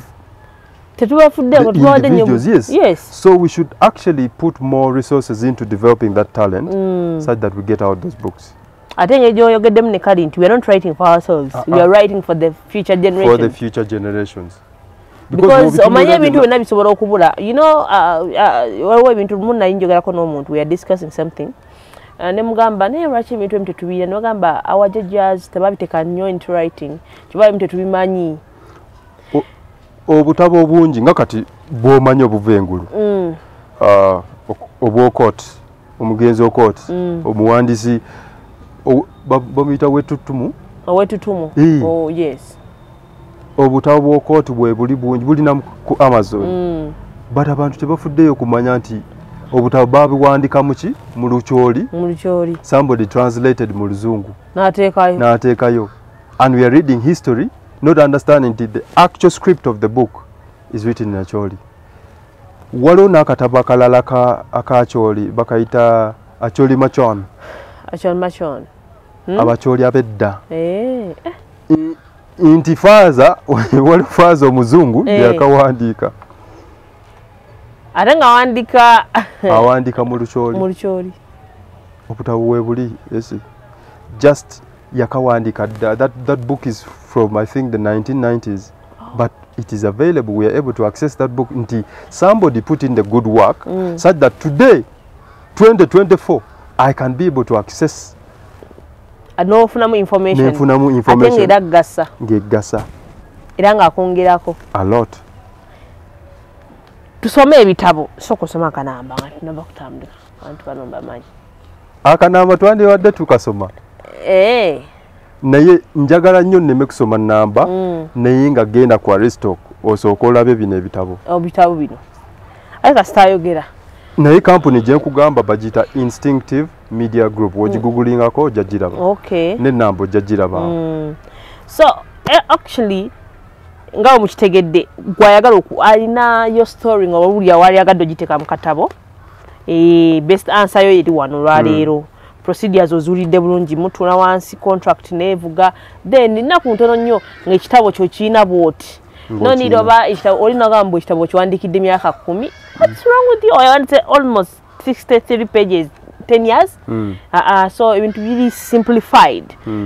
the individuals, yes. So we should actually put more resources into developing that talent such that we get out those books. I think we are not writing for ourselves. We are writing for the future generations. For the future generations. Because omanye ebintu byonna bisobola okubula. You know, waliwo ebintu munna njogerako n'omuntu, we are discussing something. Ne mugamba naye lwaki ebintu ebimu tetubiira, ne bagamba our judges tebabiteeka nnyo into writing, kiba ebimu tetubimanyi. Obutabo obungi nga kati bw'omanyi obuva engulu. Obw'Okot, omugenzi Okot, omuwandiisi bamuyita Wetutumu. Wetutumu. Oh yes. Obutabo bw'Okot bwe buli bungi bulina ku Amazon. But abantu tebafuddeyo kumanya nti obutabo babiwandika mu ki? Mu Lucholi. Mu Lucholi. Somebody translated mu Luzungu. N'ateekayo. N'ateekayo. And we are reading history, not understanding that the actual script of the book is written in Acholi. Waliwo n'akatabo akalala ak'Acholi bakayita Acholi Machon. Acholi Machon. Abacholi ab'edda. Nti faaza, waliwo faaza omuzungu yakawandiika. Ate nga awandiika mu Lucholi. Mu Lucholi. Obutabo we buli, yes. Just yakawandiika dda. That book is from, I think, the 1990s. But it is available. We are able to access that book. Nti somebody put in the good work such that today, 2024, I can be able to access. N'ofunamu information. Nenfunamu information. Ate ng'era gasa. Ng'egasa. Era ng'akwongerako. A lot. Tusome ebitabo. Sooka osome akanamba nga tunaba kutambula. Abantu bano mbamanyi. Akanamba twandibadde tukasoma. Naye njagala nnyo nneme kusoma nnamba, naye nga genda ku Aristoc osooka olabe bino ebitabo. Ebitabo bino. Aye kasita ayogera. Naye kampuni gye nkugamba bagiyita Instinctive Media Group. W'ogigugulingako ojja giraba. Okay. N'ennamba ojja giraba. So actually nga mukitegedde gwayagala alina your story nga wawulira wali agadde ogiteeka mu katabo. Best answer yo eri wano olwaleero. Procedures ozulidde bulungi, mutuula wansi, contract neevuga, then nnaku ntono nnyo ng'ekitabo kyo kirina bw'oti. No need oba ekitabo olina gamba ekitabo kiwandiikidde myaka 10. What's wrong with you? I want almost 63 pages, 10 years. So ebintu biri simplified.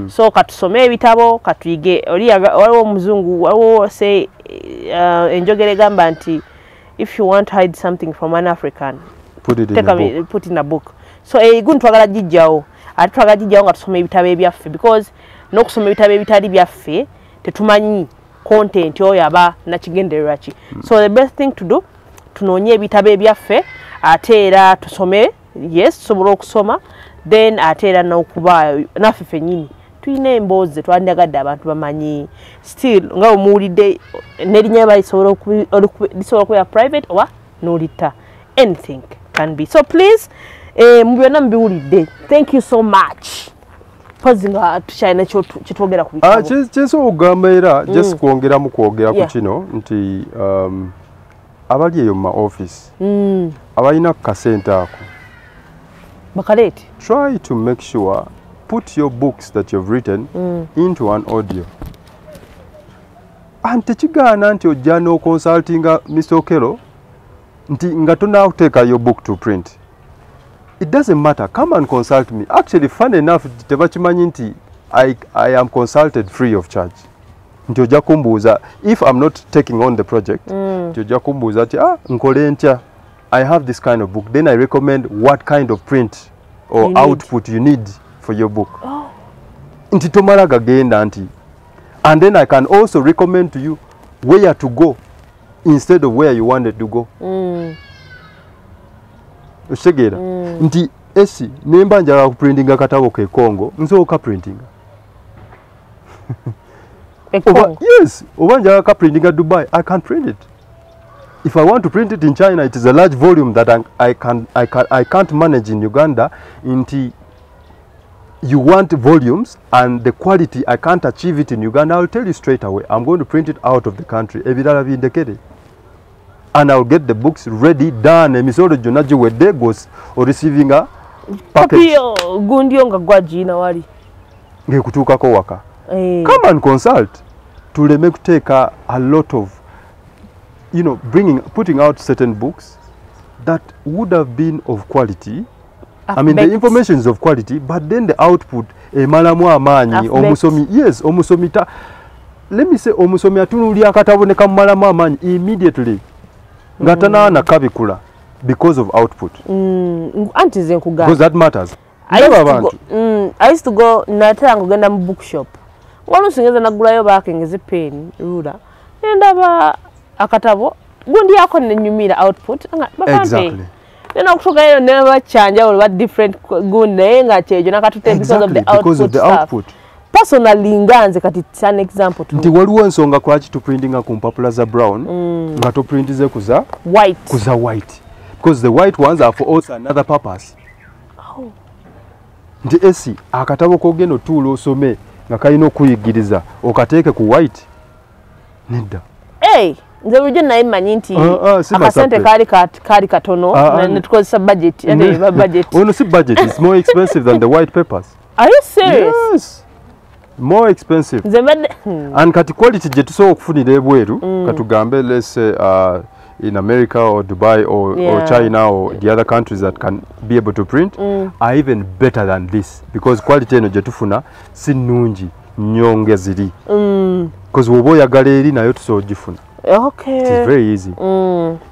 So katusome ebitabo, katuyige. Oli waliwo omuzungu, waliwo say enjogera egamba nti if you want to hide something from an African, put it in a book. Put in a book. So egundi twagala gijjawo, ate twagala gijjawo nga tusoma ebitabo ebyaffe, because n'okusoma ebitabo ebitali byaffe tetumanyi content oyo aba nakigendererwa ki. So the best thing to do, tunoonye ebitabo ebyaffe ate era tusome, yes, tusobola okusoma, then ate era n'okuba naffe ffennyini tulina emboozi twandyagadde abantu bamanyi. Still nga omuwulidde n'erinnya lisobola okubeera private oba n'olitta. Anything can be. So please, mu byonna mubiwulidde. Thank you so much. Mpozi nga tukyalina kyetwogera ku bitabo. Kyensobola okugamba era just kwongeramu kwogera ku kino nti abali eyo mu ma office abalina ku kasente ako bakaleete. Try to make sure put your books that you've written into an audio. And tekigaana nti ojja n'oconsultinga Mr. Okello nti nga tonaakuteeka your book to print. It doesn't matter. Come and consult me. Actually, funny enough, tebakimanyi nti I am consulted free of charge. Nti ojja kumbuuza, if I'm not taking on the project, nti ojja kumbuuza nti, nkole ntya? I have this kind of book. Then I recommend what kind of print or output you need for your book. Oh. Nti tomala gagenda nti. And then I can also recommend to you where to go instead of where you wanted to go. Okitegeera? Nti esi nemba njagala kuprintinga akatabo ke Congo, nsobola okaprintinga. Oba, yes, oba njagala kaprintinga Dubai, I can print it. If I want to print it in China, it is a large volume that I can't manage in Uganda. Nti you want volumes and the quality, I can't achieve it in Uganda, I'll tell you straight away, I'm going to print it out of the country. Ebirala bindekere. And I'll get the books ready, done. Emisolo gyonna giwedde goes or receiving a package. Gundi nga gwagina wali. Ngekutuukako waka. Come and consult. Tuleme kuteeka a lot of, you know, putting out certain books that would have been of quality. I mean, the information is of quality, but then the output, emalamu amaanyi, omusomi, yes, omusomi ta, let me say, omusomi atunuulira akatabo ne kamumalamu amaanyi immediately. Nga tanaana kabikula because of output. Anti nze nkugamba. Because that matters. I used to go, natera ngogenda mu bookshop. Oluusi ngeza nagulayo bakengeze pen, ruler. Nendaba akatabo, gundi yako nenyumira output. Exactly. Nena okutuukayo ne bacanja oba different gundi naye nga kyekyo nakatute because of the output. Because of the output. Personally nga nze kati it's an example to nti waliwo ensonga lwaki tuprintinga ku mpapula za brown nga toprintize kuza white. Kuza white. Because the white ones are for also another purpose. Oh. Nti esi akatabo k'ogenda otuula osome nga kalina okuyigiriza okateeke ku white nedda. Hey, nze bulijjo naye mmanyi nti akasente kaali katono ne tukozesa budget. Budget. Ono si budget, it's more expensive than the white papers. Are you serious? Yes. More expensive. And kati quality gye tusobola okufunira ebweru, katugambe let's say in America or Dubai or China or the other countries that can be able to print are even better than this because quality eno gye tufuna si nnungi nnyo nga ziri. Because bw'oba oyagala eri nayo tusobola ogifuna. Okay. It is very easy.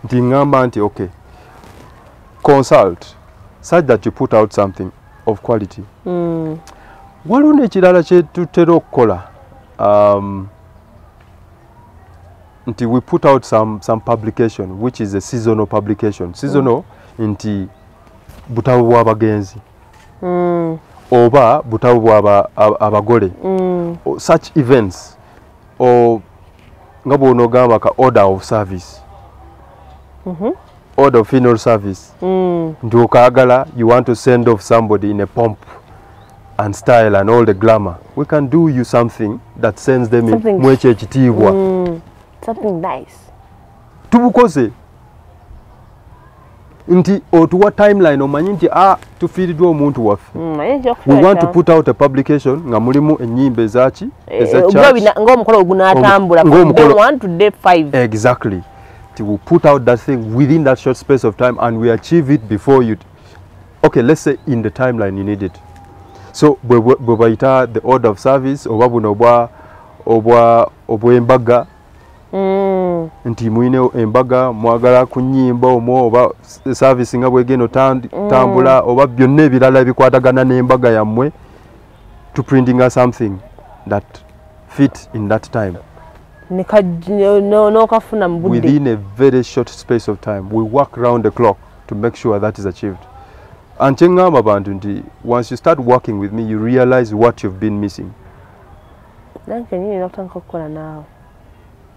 Nti ngamba nti okay, consult such that you put out something of quality. Waliwo n'ekirala kye tutera okukola, nti we put out some publication which is a seasonal publication. Seasonal nti butabo bw'abagenzi oba butabo bw'abagole, such events or nga bw'onoogamba ka order of service, order of funeral service, nti okaagala you want to send off somebody in a pomp and style and all the glamour, we can do you something that sends them in mwekyo ekitiibwa. Something nice. Tubukoze nti otuwa timeline omanyi nti tufiiriddwa omuntu waffe. We want to put out a publication nga mulimu ennyimba ezaki eza church ng'omukolo ogunaatambula from day 1 to day 5. Exactly. We put out that thing within that short space of time and we achieve it before you, okay, let's say in the timeline you need it. So bwe bayita the order of service oba buno obwa obw'embaga, nti mwine embaga mwagala kunyimba omwo oba service nga bwegenda otambula oba byonna ebirala ebikwatagana n'embaga yammwe, to printing something that fit in that time. N'okafuna mu budde. Within a very short space of time we work round the clock to make sure that is achieved. And kye ŋŋamba abantu nti once you start working with me you realize what you've been missing. Nange nnyini okutandika okukola naawe.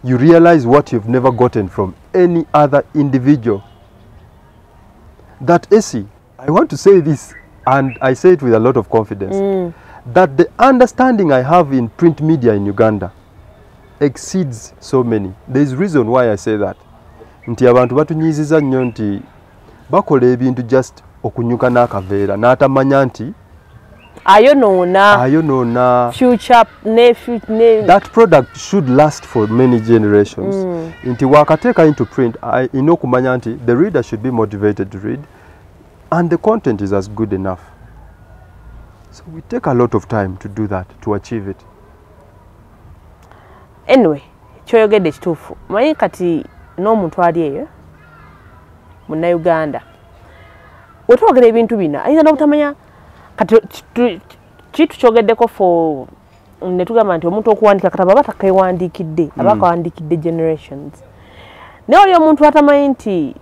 You realize what you've never gotten from any other individual. That Essie, I want to say this, and I say it with a lot of confidence, that the understanding I have in print media in Uganda exceeds so many. There is reason why I say that. Nti abantu batunyiziza nnyo nti bakola ebintu just okunyuka n'akaveera n'atamanya nti ayonoona future ne that product should last for many generations. Nti wakateeka into print ina okumanya nti the reader should be motivated to read and the content is as good enough. So we take a lot of time to do that, to achieve it. Anyway, kyoyogedde kituufu. Manyi kati n'omuntu ali eyo munnayuganda wetwogera ebintu bino ayinza n'obutamanya. Kati Kitu kyogeddeko for ne tugamba nti omuntu okuwandika katabo aba takawandiikidde, aba akawandiikidde generations. Naye oli omuntu atamanyi nti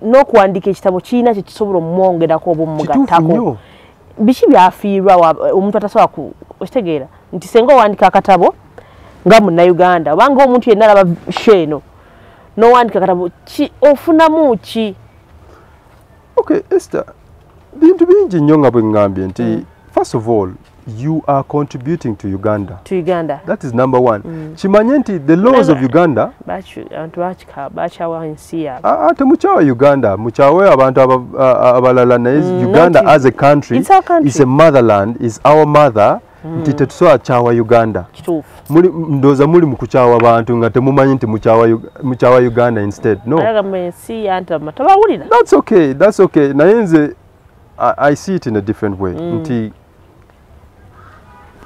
n'okuwandiika ekitabo kirina kye kisobola omwongerako oba omugattako, biki byafiirwa omuntu atasobola okitegeera nti senga owandika akatabo nga Munnayuganda oba nga omuntu yenna alaba show eno n'owandika akatabo ki ofunamu ki? Okay, Esther, bintu bingi nnyo nga bwe ŋŋambye nti first of all you are contributing to Uganda. To Uganda. That is number one. Kimanye nti the laws of Uganda. Abantu bakyawa ensi yaabwe. Temukyawa Uganda, mukyawe abantu abalala naye Uganda as a country, it's our country. It's a motherland, it's our mother. Nti tetusobola kyawa Uganda. Kituufu. Ndowooza muli mu kukyawa abantu nga temumanyi nti mukyawa Uganda instead. No. That's okay, that's okay. Naye nze I see it in a different way. Nti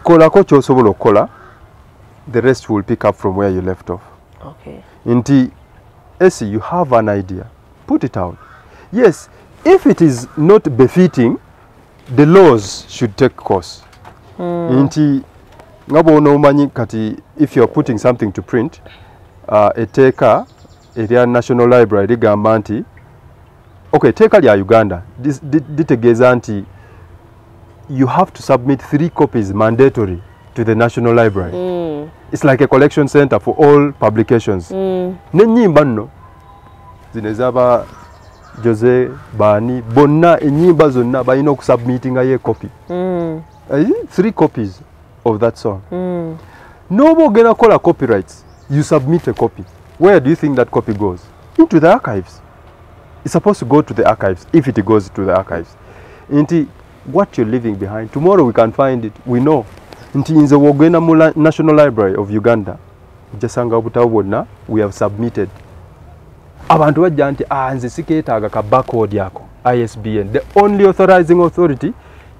kolako ky'osobola okukola, the rest will pick up from where you left off. Okay. Nti Esi, you have an idea, put it out. Yes, if it is not befitting, the laws should take course. Nti nga bw'onoomanyi kati if you are putting something to print, etteeka erya National Library ligamba nti okay, etteeka lya Uganda litegeeza nti you have to submit 3 copies mandatory to the National Library. It's like a collection center for all publications. N'ennyimba nno zino ez'aba Jose Bani bonna ennyimba zonna balina okusubmitingayo ekopi. 3 copies of that song. N'oba ogenda kukola copyrights, you submit a copy. Where do you think that copy goes? Into the archives. It's supposed to go to the archives, if it goes to the archives. Nti what you're leaving behind, tomorrow we can find it, we know. Nti nze wogenda mu National Library of Uganda, ojasanga obutabo bwonna we have submitted. Abantu bajja nti nze sikeetaaga ka barcode ako, ISBN, the only authorizing authority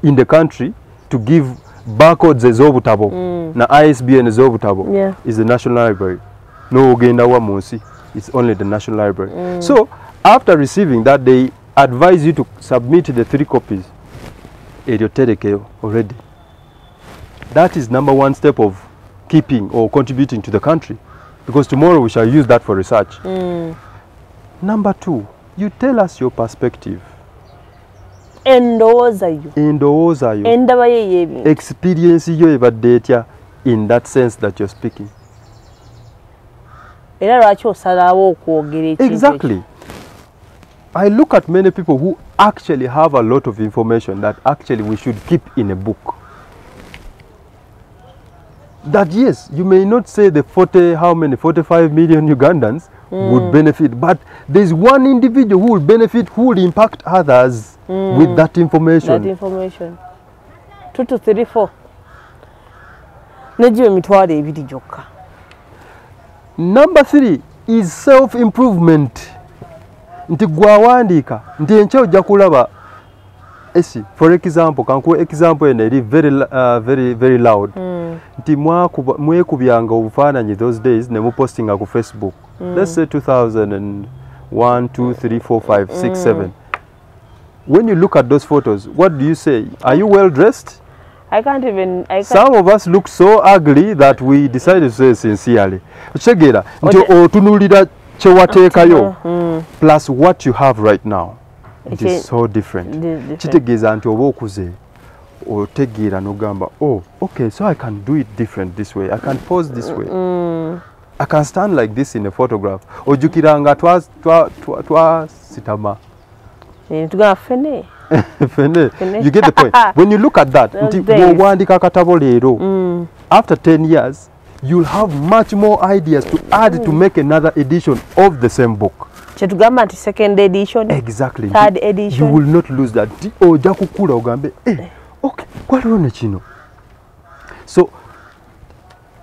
in the country to give barcodes ez'obutabo na ISBN ez'obutabo is the National Library. No ogenda wa mu nsi, it's only the National Library. So after receiving that, they advise you to submit the 3 copies. Eryo terekeyo already. That is number one step of keeping or contributing to the country, because tomorrow we shall use that for research. Number 2, you tell us your perspective. Endowooza yo. Endowooza yo. Endaba ye y'ebintu. Experience yo ebadde etya in that sense that you're speaking. Era lwaki osalawo okwogera ekintu? Exactly. I look at many people who actually have a lot of information that actually we should keep in a book. That yes, you may not say the 45 million Ugandans would benefit, but there's one individual who will benefit, who will impact others with that information. That information. 2 to 3, 4. Nejiwe emitwalo ebiri gyokka. Number 3 is self-improvement. Nti gwawandiika nti enkya ojja kulaba Esi, for example, kankuwe example eno eri very, very, very loud. Nti mwekubyanga obufaananyi those days ne mupostinga ku Facebook. Let's say 2001, 2, 3, 4, 5, 6, 7. When you look at those photos, what do you say? Are you well dressed? I can't even. I can't. Some of us look so ugly that we decided to say sincerely. Otegeera nti otunuulira kye wateekayo plus what you have right now. It is so different. Kitegeeza nti oba okuze otegeera n'ogamba, oh, okay, so I can do it different this way. I can pose this way. I can stand like this in a photograph. Ojjukira nga twasitama. Tugamba fene. Fene. You get the point. When you look at that, nti bw'owandiika akatabo leero, after 10 years, you'll have much more ideas to add to make another edition of the same book. Kyetugamba nti second edition, exactly, third edition. You will not lose that. Ojja kukula ogambe, okay, waliwo ne kino. So,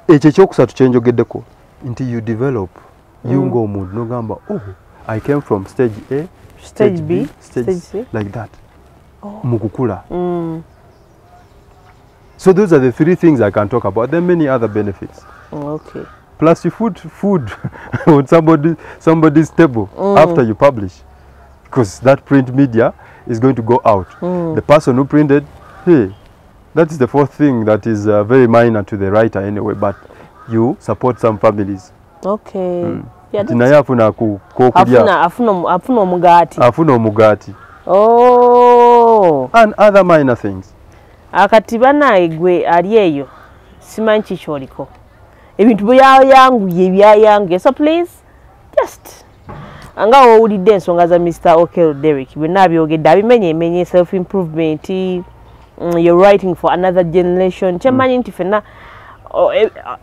ekyo ekyokusatu kye njogeddeko nti you develop, you ng'omuntu n'ogamba, oh, I came from stage A, stage B, stage C, like that. Mu kukula. So those are the 3 things I can talk about. There are many other benefits. Okay. Plus you put food on somebody's table after you publish, because that print media is going to go out. The person who printed, hey, That is the fourth thing that is very minor to the writer anyway, but you support some families. Yeah, nti naye afuna ku kokulya. Afuna omugaati. Afuna omugaati. Oh. And other minor things. Akati banaye gwe ali eyo, simanyi kikyoliko, ebintu byayanguye, byayanguye. So please, just nga wowulidde ensonga za Mr Okello Derrick, byonna abyogedde, abimenye emenye, self improvement, you're writing for another generation. Kyemmanyi nti fenna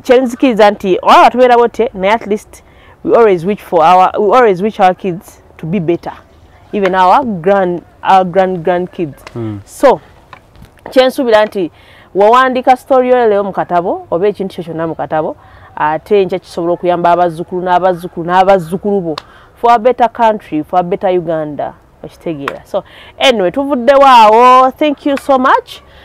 kyenzikiriza nti oba tubeera bote, naye at least we always wish our kids to be better, even our grand grandkids. So kyensuubira nti wawandiika story yo leero mu katabo oba ekintu kyo kyonna mu katabo, ate enkya kisobola okuyamba abazzukulu n'abazzukulu n'abazzukulu bo for a better country, for a better Uganda. Okitegeera? So anyway, tuvuddewo awo. Thank you so much.